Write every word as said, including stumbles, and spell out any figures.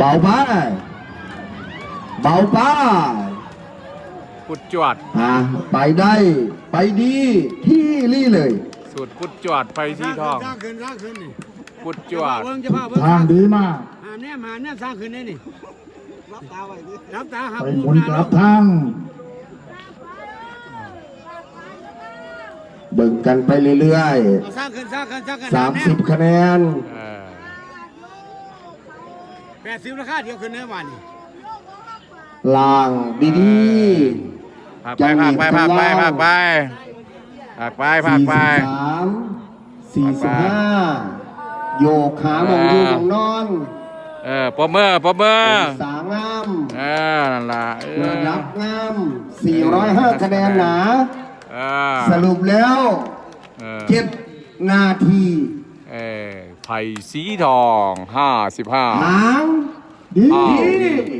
เบาไป เบาไป พุดจวด อ่าไปได้ ไปดี ที่ลี่เลย สูตรพุดจวดไฟสีทอง สร้างขึ้นสร้างขึ้นนี่ พุดจวด เบิ่งจะพาเบิ่ง ทางดีมาก หามเนี่ยหามเนี่ยสร้างขึ้นได้นี่รับตาไว้ดิรับตาหา ไปหมุนกลับทาง เบิ่งกันไปเรื่อย เอาสร้างขึ้นสร้างขึ้นสร้างขึ้น ๆ สามสิบคะแนน เออ แปดสิบราคาเดียวขึ้นเนื้อวานนี่ ล่างดี ผักไปผักไปผักไปผักไปผักไปผักไป สี่สิบสาม สี่สิบห้า โยกขาหมองอยู่หมองนอน เออปรบมือปรบมือ สามงาม เออนั่นล่ะเออ ระดับงาม สี่ร้อยห้า คะแนนหนา เออ สรุปแล้ว เออ เจ็ด นาที เออไผ่สีทองห้าสิบห้า หางดี อ้าว